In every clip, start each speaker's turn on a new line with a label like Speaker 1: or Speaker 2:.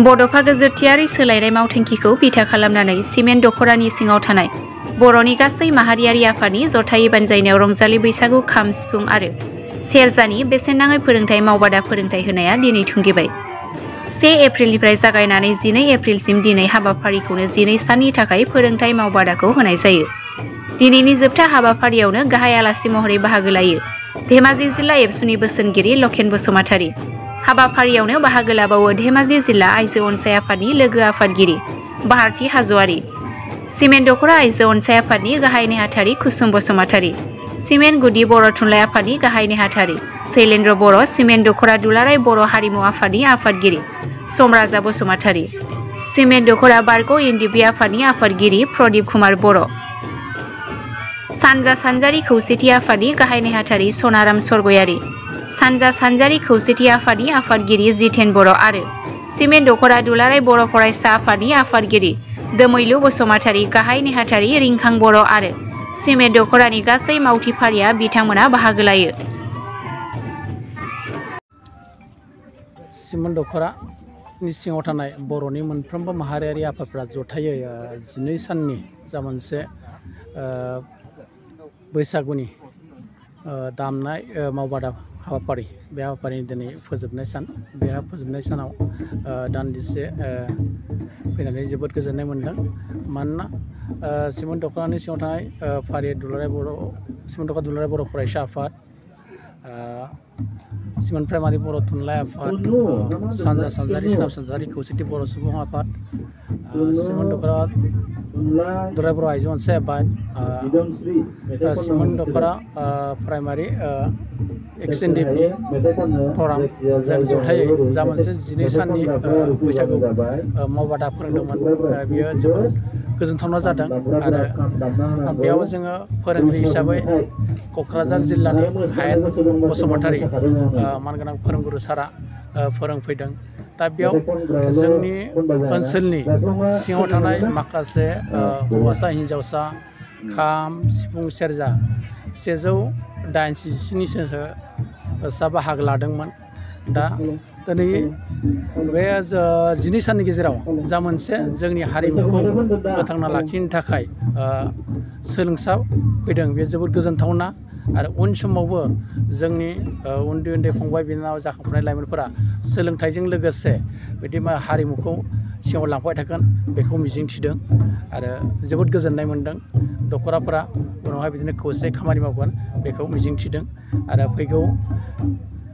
Speaker 1: बड'फा गेजेरथियारि सोलायनाय मावथांखिखौ बिथा खालामनानै सिमेन्ट दख'रानि सिङाव थानाय बर'नि गासै माहारियारि आफादनि जथायै बानजायनायाव रंजालि बैसागु खाम सिफुं आरो सेरजानि बेसेन नाङै फोरोंथाइ मावबादा फोरोंथाइ होनाया दिनै थुंगेबाय। 1 एप्रिलनिफ्राय जागायनानै 12 एप्रिलसिम दिनै हाबाफारिखौनो 12 साननि थाखाय फोरोंथाइ मावबादाखौ होनाय जायो। दिनैनि जोबथा हाबाफारियावनो गाहाय आलासि महरै बाहागो लायो धेमाजि जिल्ला एबसुनि बोसोनगिरि लकेन बसुमतारी। हाबाफारियावनो बाहागो लाबावो धेमाजि जिल्ला आइजो अनसाय आफादनि लोगो आफादगिरि भारती हाज'वारी, सिमेन्ट दख'रा आइजो अनसाय आफादनि गाहाय नेहाथारि कुसुम बसुमतारी, सिमेन्ट गुदि बर' थुनलाइ आफादनि गाहाय नेहाथारि शैलेन्द्र बर', सिमेन्ट दख'रा दुलाराय बर' हारिमु आफादनि आफादगिरि समराजा बसुमतारी, सिमेन्ट दख'रा बारग' इन्दिबि आफादनि आफादगिरि प्रदीप कुमार बर', सानजा सानजारि खौसेथि आफादनि गाहाय नेहाथारि सनाराम सरगयारी, सानजा सानजारि खौसेथि आफादनि आफादगिरि जितेन बर' आरो सिमेन्ट दख'रा दुलाराय बर' फरायसा आफादनि आफादगिरि दोमैलु बसुमतारी, गाहाय नेहाथारि रिंखां बर' आरो सिमेन्ट दख'रानि गासै मावथिफारिया बिथांमोना बाहागो लायो।
Speaker 2: सिमेन्ट दख'रानि सिङाव थानाय बर'नि मोनफ्रोमबो माहारियारि आफादफ्रा जथायै 12 साननि जा मोनसे बैसागुनि दामनाय मावबादा हाबाफारि, बे हाबाफारिनि दिनै फोजोबनाय सान। बे फोजोबनाय सानाव दान्दिसे फैनानै जोबोद गोजोननाय मोन्दों। मानोना सिमेन्ट दख'रानि सिङाव थानाय फारि सिमेन्ट दख'रा दुलाराय बर' फरायसा आफाद, सिमेन्ट प्राइमारि बर' थुनलाइ आफाद, सानजा सानजारि सोनाब सानजारि खौसेथि बर' सुबुं आफाद, सिमेन्ट दख'रा दुलाराय बर' आइजो अनसाय आफाद, सिमेन्ट दख'रा प्राइमारि एक्सएनडिएफनि फराम, जों जथायै जा मोनसे 12 साननि बैसागु मावबादा फोरोंदोंमोन, बियो जोबोद गोजोनथावना जादों। आरो बेयाव जोङो फोरोंगिरि हिसाबै क'क्राझार जिल्लानि हायेन बसुमतारी मानगोनां फोरोंगुरु सारा फोरोंफैदों। दा बेयाव जोंनि ओनसोलनि सिङाव थानाय माखासे हौवासा हिन्जावसा खाम सिफुं सेरजा 187 सा बाहागो लादोंमोन। दा दिनै बे 12 साननि गेजेराव जा मोनसे जोंनि हारिमुखौ फोथांना लाखिनो थाखाय सोलोंसा फैदों, बे जोबोद गोजोनथावना। आरो उन समावबो जोंनि उन्दै उन्दै फंबाय बिनानाव जाखांफुनाय लाइमोनफोरा सोलोंथाइजों लोगोसे बिदि हारिमुखौ सिङाव लांफाबाय थागोन, बेखौ मिजिंथिदों आरो जोबोद गोजोननाय मोन्दों। दख'राफोरा उनावहाय बिदिनो खौसे खामानि मावगोन, बेखौ मिजिंथिदों। आरो फैगौ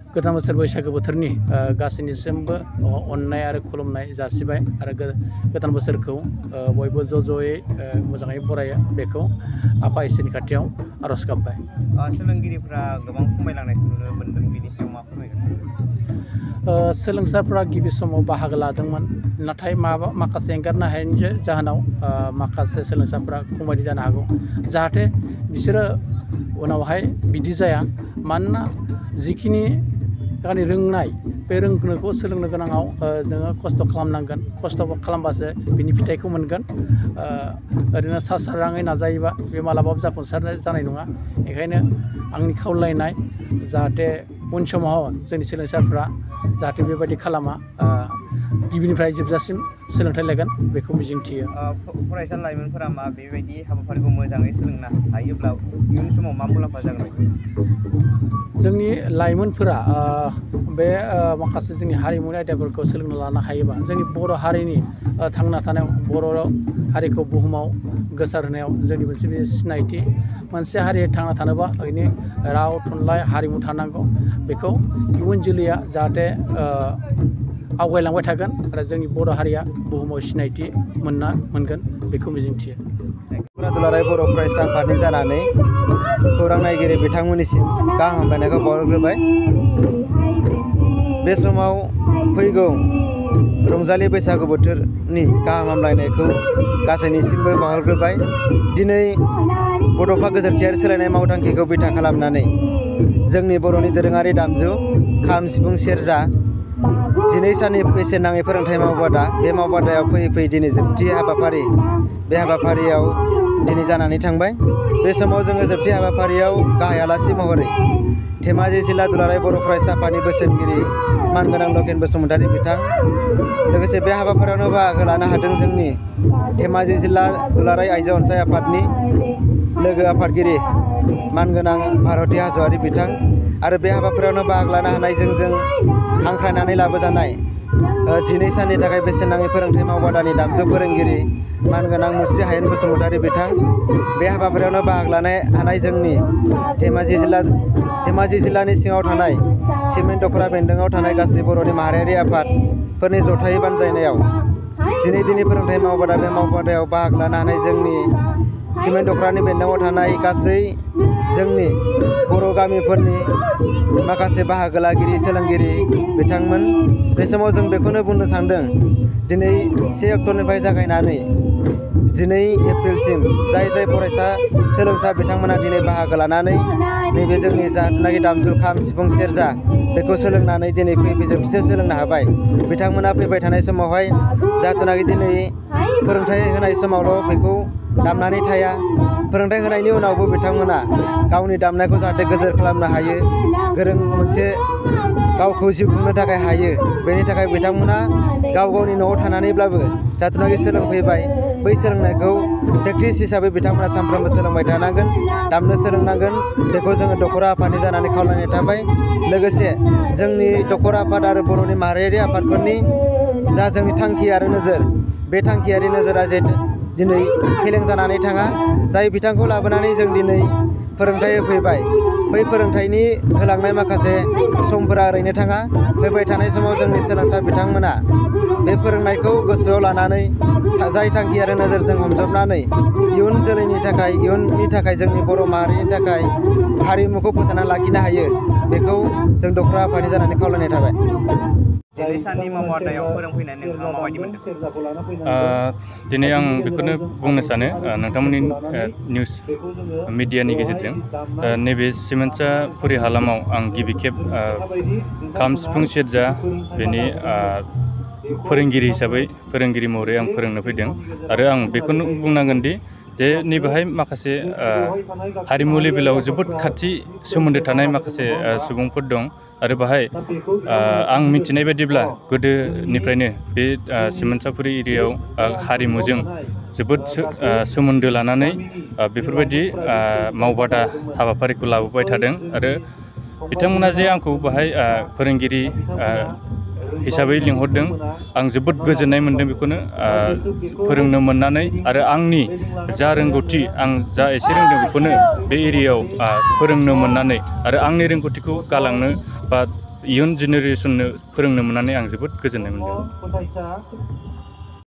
Speaker 2: गोदान बोसोर बैसागो बोथोरनि गासैनिसिमबो अननाय आरो खुलुमनाय जासिबाय आरो गोदान बोसोरखौ बयबो ज' ज'यै मोजाङै बरायो, बेखौ आफा इसोरनि खाथियाव आर'ज गाबबाय।
Speaker 3: सोलोंगिरिफ्रा गोबां खमायलांनायखौ नुनो मोन्दों, बिनि सायाव मा फोरमायगोन?
Speaker 2: सोलोंसाफोरा गिबि समाव बाहागो लादोंमोन, नाथाय माखासे एंगारनो हायैनि जाहोनाव माखासे सोलोंसाफोरा खमायदों जानो हागौ। जाहाथे बिसोरो उनावहाय बिदि जाया। मानोना जिखिनि रोंनाय, बे रोंनायखौ सोलोंनो गोनाङाव नोङो खस्थ' खालामनांगोन। खस्थ' खालामबासो बिनि फिथाइखौ मोनगोन। ओरैनो सा साज्राङै नाजायोबा बे मालाबाबो जाफुंसार जानाय नङा। बेखायनो आंनि खावलायनाय, जाहाथे उन समाव जोंनि सोलोंसाफ्रा जाहाथे बेबायदि खालामा, गिबिनिफ्राय जोबजासिम सोलोंथाइ लागोन, बेखौ मिजिंथियो।
Speaker 3: फरायसा लाइमोनफोरा बेबायदि हाबाफारिखौ मोजाङै सोलोंनो हायोब्ला इयुन समाव मा मुलाम्फा जागोन?
Speaker 2: जोंनि लाइमोनफोरा बे माखासे जोंनि हारिमुनि आयदाफोरखौ सोलोंना लानो हायोबा, जोंनि बर' हारिनि थांना थानायाव, बर' हारिखौ बुहुमाव गोसारहोनायाव जोंनि मोनसे बे सिनायथि। मोनसे हारिया थांना थानोबा बेनि राव थुनलाइ हारिमु थानांगौ। बेखौ इयुन जोलैया जाहाथे आवगायलांबाय थागोन आरो जोंनि बर' हारिया बुहुमाव सिनायथि मोनगोन, बेखौ मिजिंथियो।
Speaker 4: दुलाराय बर' फरायसा आफादनि जानानै खौरां नायगिरि बिथांमोननिसिम गाहाम हामलायनायखौ बावहरग्रोबाय। बे समाव फैगौ रंजालि बैसागु बोथोरनि गाहाम हामलायनायखौ गासैनिसिमबो बावहरग्रोबाय। दिनै बड'फा गेजेरथियारि सोलायनाय मावथांखिखौ बिथा खालामनानै जोंनि बर'नि दोरोङारि दामजु खाम सिफुं सेरजा 12 साननि बेसेन नाङै फोरोंथाइ मावबादा, बे मावबादायाव फैयै फैयै दिनै जोबथि हाबाफारि, बे हाबाफारियाव दिनै जानानै थांबाय। बे समाव जोङो जोबथि हाबाफारियाव गाहाय आलासि महरै धेमाजि जिल्ला दुलाराय बर' फरायसा आफादनि बोसोनगिरि मानगोनां लकेन बसुमतारी बिथां लोगोसे बे हाबाफारियावनो बाहागो लानो हादों जोंनि धेमाजि जिल्ला दुलाराय आइजो अनसाय आफादनि लोगो आफादगिरि मानगोनां भारती हाज'वारी बिथां आरो बे हाबाफारियावनो बाहागो लानो हानाय जों हांख्रायनानै लाबोजानाय 12 साननि थाखाय बेसेन नाङै फोरोंथाय मावबादानि दामजु फोरोंगिरि मानगोनां मुस्रि हायेन बसुमतारी बिथां बे हाबाफारियावनो बाहागो लानो हानाय जोंनि धेमाजि जिल्लानि सिङाव थानाय सिमेन्ट दख'रा बेन्दोङाव थानाय गासै बर'नि माहारियारि आफादफोरनि जथायै बानजायनायाव 12 दिननि फोरोंथाय मावबादा बे मावबादायाव बाहागो लानो हानाय जोंनि सिमेन्ट दख'रानि बेन्दोङाव थानाय गासै जोंनि बर' गामिफोरनि माखासे बाहागो लागिरि सोलोंगिरि बिथांमोन बे समाव जों बेखौनो बुंनो सानदों दिनै 1 अक्ट'निफ्राय जागायनानै 12 एप्रिलसिम जाय फरायसा सोलोंसा बिथांमोना दिनै बाहागो लानानै नैबे जोंनि जाथुनाखि दामजु खाम सिफुं सेरजा बेखौ सोलोंनानै दिनै जोबथिसिम सोलोंनो हाबाय बिथांमोना फैबाय थानाय समावहाय जाथुनाखि दिनै फोरोंथाय होनाय समावल' बेखौ दामनानै थाया फोरोंथाय होनायनि उनावबो बिथांमोना गावनि दामनायखौ जाहाथे गोजोर खालामनो हायो गोरों मोनसे गावखौ जिउ खुंनो थाखाय हायो बेनि थाखाय बिथांमोना गावनि न'आव थानानैब्लाबो जाथुनाखि सोलोंफैबाय बै सोलोंनायखौ प्रेक्टिस हिसाबै बिथांमोना सानफ्रोमबो सोलोंबाय थानांगोन दामनो सोलोंनांगोन बेखौ जोङो दख'रा आफादनि जानानै खावलायनाय थाबाय लोगोसे जोंनि दख'रा आफाद आरो बर'नि माहारियारि आफादफोरनि जा जोंनि थांखि आरो नोजोर बे थांखियारि नोजोरा जे दिनै फेलें जानानै थाङा जाय बिथांखौ लाबोनानै जों दिनै फोरोंथाय होफैबाय बै फोरोंथायनि होलांनाय माखासे समफोरा ओरैनो थाङा फैबाय थानाय समाव जोंनि सोलोंसा बिथांमोना बे फोरोंनायखौ गोसोआव लानानै जाय थांखि आरो नोजोरजों हमजोबनानै इयुन जोलैनि थाखाय इयुननि थाखाय जोंनि बर' माहारिनि थाखाय हारिमुखौ फोथांना लाखिनो हायो बेखौ जों दख'रा आफादनि जानानै खावलायनाय थाबाय
Speaker 3: 12 साननि मावबादायाव फोरोंफैनानै नोंथाङा माबायदि मोनदों?
Speaker 5: दिनै आं बेखौनो बुंनो सानो नोंथांमोननि निउस मिडियानि गेजेरजों नैबे सिमेन्टसापुरि हालामाव आं गिबि खेब खाम सिफुं सेरजा बेनि फोरोंगिरि महरै आं फोरोंनो फैदों आरो आं बेखौनो बुंनांगोन दि जे नैबेहाय माखासे हारिमु लेभेलाव जोबोद खाथि सोमोन्दो थानाय माखासे सुबुंफोर दं आरो बाहाय आं मिथिनाय बायदिब्ला गोदोनिफ्रायनो बे सिमेन्टसापुरि एरियायाव हारिमुजों जोबोद सोमोन्दो लानानै बेफोरबायदि मावबादा हाबाफारिखौ लाबोबाय थादों आरो बिथांमोना जे आंखौ बाहाय फोरोंगिरि हिसाबै लिंहरदों आं जोबोद गोजोननाय मोनदों बेखौनो फोरोंनो मोननानै आरो आंनि जा रोंगौथि आं जा एसे रोंदों बेखौनो बे एरियायाव फोरोंनो मोननानै आरो आंनि रोंगौथिखौ गालांनो बा इयुन जेनेरेसननो फोरोंनो मोननानै आं जोबोद गोजोननाय मोनदों।